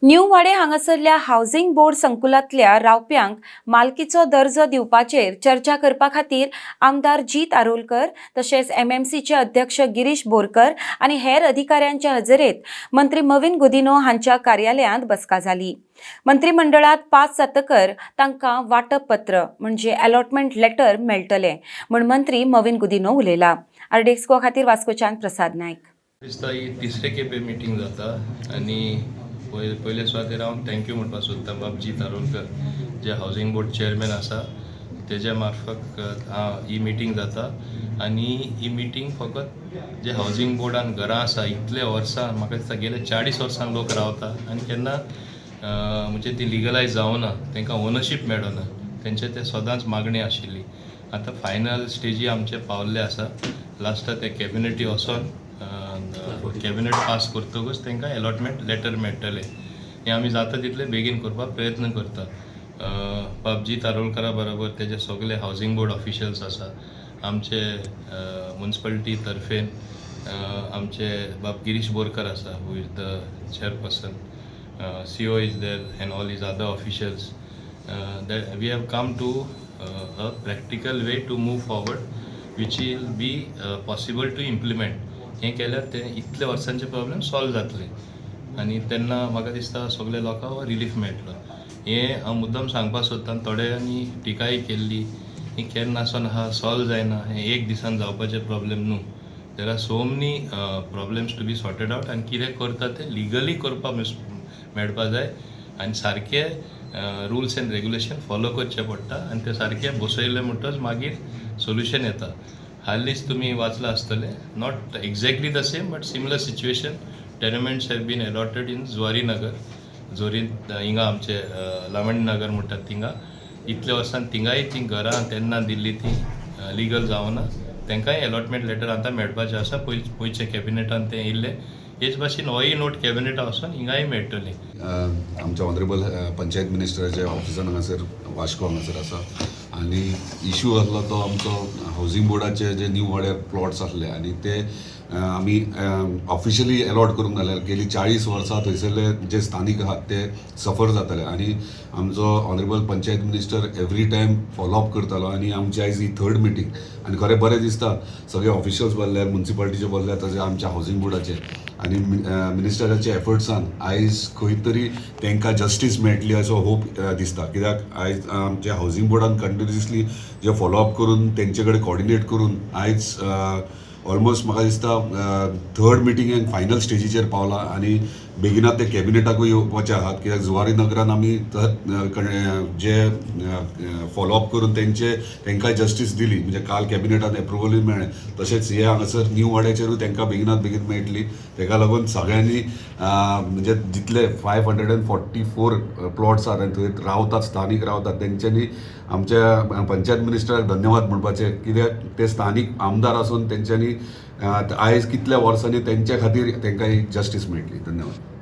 New वाडे हांगासरल्या housing board संकुलांतल्या रावप्यांक मालकीचो दर्जो दिवपाचेर चर्चा करपा खातीर आमदार जीत आरोलकर तशेंच एमएमसीचे अध्यक्ष गिरीश बोरकर आनी हेर अधिकाऱ्यांच्या हजेरेत मंत्री मवीन गुदिन्हो हांच्या कार्यालयांत बसका जाली. मंत्रिमंडळात पास जातकर तांकां वाटप पत्र म्हणजे अलॉटमेंट लेटर मेळटलें म्हूण मंत्री मवीन गुदिन्हो उलयला. आरडीएक्स गोवा खातीर वास्कोच्यान प्रसाद नायक. दिसता ही तिसरे खेपे मिटींग जाता आनी पयले सुवातेर हांव thank you म्हणपाक सोदतां बाब जीत आरोलकर, जे हावजींग बोर्ड चेअरमॅन आसा, तेज्या मार्फत ही मिटींग जाता. आनी ही मिटींग फकत जे हावजींग बोर्डान घरां आसा, इतले वर्सां, म्हाका दिसता गेले 40 वर्सां लोक रावता आनी केन्ना म्हणजे ती लिगलायज जावना, तांकां ओनरशीप मेळना, तेंचे ते सदांच मागणी आशिल्ली. आतां फायनल स्टेजी आमचे पावल्ले आसा. लास्टाक ते कॅबिनेटी वचोन कॅबिनेट पास करतकूच तांकां एलॉटमेंट लेटर मेळटलें. हें आमी जाता तितले बेगीन करपाक प्रयत्न करता. बाब जीत आरोलकरा बरोबर तेजे सगळे हावजींग बोर्ड ऑफिशियल्स आसा. आमचे मुन्सिपालिटी तर्फेन आमचे बाब गिरीश बोरकर आसा, who is the chairperson, CO is there and all his other officials, that we have come to a practical way to move forward which will be possible to implement. हें केल्यार ते इतले वर्सांचे प्रॉब्लेम सॉल्व जातले आनी तेन्ना म्हाका दिसता सगळे लोकांक रिलीफ मेळटलो. हें हांव मुद्दम सांगपाक सोदतां. थोड्यांनी टिकाय केल्ली, ही केन्ना आसोन आहा, सॉल्व जायना. हें एक दिसान जावपाचें प्रॉब्लेम न्हू. There are so many problems to be sorted out आनी कितें करता तें लिगली करपाक मेळपा जाय आनी सारके रुल्स एंड रेगुलेशन फॉलो करचें पडटा आनी ते सारके बसयले म्हणटच मागीर सोल्युशन येता. हालींच तुमी वाचलां आसतलें, not exactly the same but similar situation, tenements have been allotted in Zuari Nagar, जोरीन हिंगा आमचे लावणी नगर म्हणटात थिंगा. इतल्या वर्सान थिंगाय तीं घरां तेन्ना दिल्ली ती लिगल जावना. तांकांय एलॉटमेंट लेटर आतां मेळपाचें आसा. पयच्या कॅबिनेटान तें येयल्लें. हेच भाशेन होय नोट कॅबिनेटा वचून हिंगाय मेळटलें. आमच्या ऑनरेबल पंचायत मिनिस्टराच्या ऑफिसान हांगासर वास्को हांगासर आसा आनी इशू आसलो तो आमचो हावजींग बोर्डाचे जे न्यू वाड्यार प्लॉट्स आसले आनी ते आमी ऑफिशियली अलॉट करूंक जाल्यार गेली 40 वर्सां थंयसरले जे स्थानीक आहात ते सफर जाताले. आनी आमचो honourable panchayat minister every time follow up करतालो आनी आमची आयज ही थर्ड मिटींग आनी खरें बरें दिसता, सगळे ऑफिशियल्स बसल्यार, मुन्सिपालिटीचे बसल्यार, तशें आमच्या हावजींग बोर्डाचे आनी मिनिस्टराच्या एफर्ट्सान आयज खंय तरी तांकां जस्टीस मेळटली असो होप दिसता. कित्याक आयज आमच्या हावजींग बोर्डान कंटिन्युअसली जे फॉलोअप करून, तेंचे कडेन कॉर्डिनेट करून आयज ऑलमोस्ट म्हाका दिसता थर्ड मिटींग एंड फायनल स्टेजीचेर पावला आनी बेगिनात ते कॅबिनेटाकूय येवपाचे आहात. कित्याक जुवारी नगरान आमी जे फॉलोअप करून तेंचे तांकां जस्टीस दिली, म्हणजे काल कॅबिनेटान एप्रुवलूय मेळ्ळें, तशेंच हे हांगासर न्यू वाड्याचेरूय तांकां बेगिनात बेगीन मेळटली. तेका लागून सगळ्यांनी म्हणजे जितले 544 प्लॉट्स आहात आनी थंय रावतात, स्थानीक रावतात, तेंच्यांनी आमच्या पंचायत मिनिस्टराक धन्यवाद म्हणपाचे. कित्याक ते स्थानीक आमदार आसून तेंच्यांनी आयज कितल्या वर्सांनी तेंच्या खातीर तांकां एक जस्टीस मेळटली. धन्यवाद.